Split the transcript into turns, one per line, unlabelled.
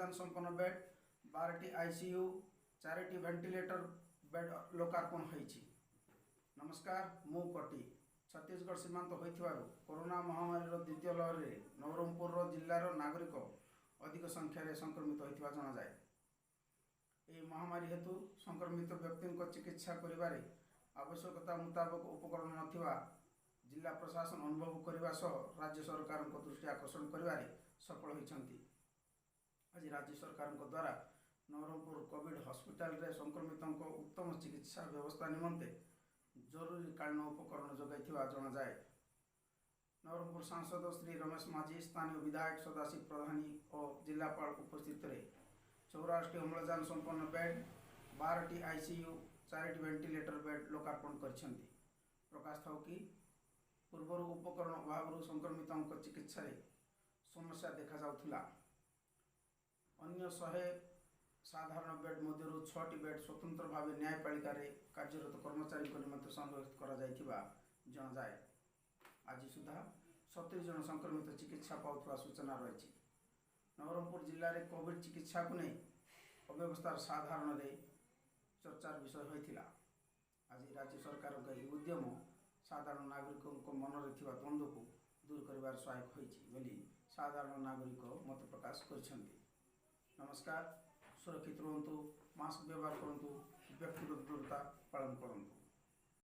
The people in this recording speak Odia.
ଅମ୍ଳଜାନ ସମ୍ପନ୍ନ ବେଡ୍, 12ଟି ଆଇସିୟୁ, 4ଟି ଭେଣ୍ଟିଲେଟର ବେଡ୍ ଲୋକାର୍ପଣ ହୋଇଛି। ନମସ୍କାର, ମୁଁ କଟି। ଛତିଶଗଡ଼ ସୀମାନ୍ତ ହୋଇଥିବାରୁ କରୋନା ମହାମାରୀର ଦ୍ୱିତୀୟ ଲହରରେ ନବରଙ୍ଗପୁରର ଜିଲ୍ଲାର ନାଗରିକ ଅଧିକ ସଂଖ୍ୟାରେ ସଂକ୍ରମିତ ହୋଇଥିବା ଜଣାଯାଏ। ଏହି ମହାମାରୀ ହେତୁ ସଂକ୍ରମିତ ବ୍ୟକ୍ତିଙ୍କ ଚିକିତ୍ସା କରିବାରେ ଆବଶ୍ୟକତା ମୁତାବକ ଉପକରଣ ନଥିବା ଜିଲ୍ଲା ପ୍ରଶାସନ ଅନୁଭବ କରିବା ସହ ରାଜ୍ୟ ସରକାରଙ୍କ ଦୃଷ୍ଟି ଆକର୍ଷଣ କରିବାରେ ସଫଳ ହୋଇଛନ୍ତି। ଆଜି ରାଜ୍ୟ ସରକାରଙ୍କ ଦ୍ୱାରା ନବରଙ୍ଗପୁର କୋଭିଡ ହସ୍ପିଟାଲରେ ସଂକ୍ରମିତଙ୍କ ଉତ୍ତମ ଚିକିତ୍ସା ବ୍ୟବସ୍ଥା ନିମନ୍ତେ ଜରୁରୀକାଳୀନ ଉପକରଣ ଯୋଗାଇଥିବା ଜଣାଯାଏ। ନବରଙ୍ଗପୁର ସାଂସଦ ଶ୍ରୀ ରମେଶ ମାଝୀ, ସ୍ଥାନୀୟ ବିଧାୟକ ସଦାଶିବ ପ୍ରଧାନୀ ଓ ଜିଲ୍ଲାପାଳ ଉପସ୍ଥିତିରେ 84ଟି ଅମ୍ଳଜାନ ସମ୍ପନ୍ନ ବେଡ୍, 12ଟି ଆଇସିୟୁ, 4ଟି ଭେଣ୍ଟିଲେଟର ବେଡ୍ ଲୋକାର୍ପଣ କରିଛନ୍ତି। ପ୍ରକାଶ ଥାଉ କି, ପୂର୍ବରୁ ଉପକରଣ ଅଭାବରୁ ସଂକ୍ରମିତଙ୍କ ଚିକିତ୍ସାରେ ସମସ୍ୟା ଦେଖାଯାଉଥିଲା। ଅନ୍ୟ 100 ସାଧାରଣ ବେଡ୍ ମଧ୍ୟରୁ 6ଟି ବେଡ୍ ସ୍ୱତନ୍ତ୍ର ଭାବେ ନ୍ୟାୟପାଳିକାରେ କାର୍ଯ୍ୟରତ କର୍ମଚାରୀଙ୍କ ନିମନ୍ତେ ସଂରକ୍ଷିତ କରାଯାଇଥିବା ଜଣାଯାଏ। ଆଜି ସୁଦ୍ଧା 70 ଜଣ ସଂକ୍ରମିତ ଚିକିତ୍ସା ପାଉଥିବା ସୂଚନା ରହିଛି। ନବରଙ୍ଗପୁର ଜିଲ୍ଲାରେ କୋଭିଡ ଚିକିତ୍ସାକୁ ନେଇ ଅବ୍ୟବସ୍ଥାର ସାଧାରଣରେ ଚର୍ଚ୍ଚାର ବିଷୟ ହୋଇଥିଲା। ଆଜି ରାଜ୍ୟ ସରକାରଙ୍କ ଏହି ଉଦ୍ୟମ ସାଧାରଣ ନାଗରିକଙ୍କ ମନରେ ଥିବା ଦ୍ୱନ୍ଦ୍ୱକୁ ଦୂର କରିବାରେ ସହାୟକ ହୋଇଛି ବୋଲି ସାଧାରଣ ନାଗରିକ ମତ ପ୍ରକାଶ କରିଛନ୍ତି। ନମସ୍କାର। ସୁରକ୍ଷିତ ରୁହନ୍ତୁ, ମାସ୍କ ବ୍ୟବହାର କରନ୍ତୁ, ବ୍ୟକ୍ତିଗତ ଦୂରତା ପାଳନ କରନ୍ତୁ।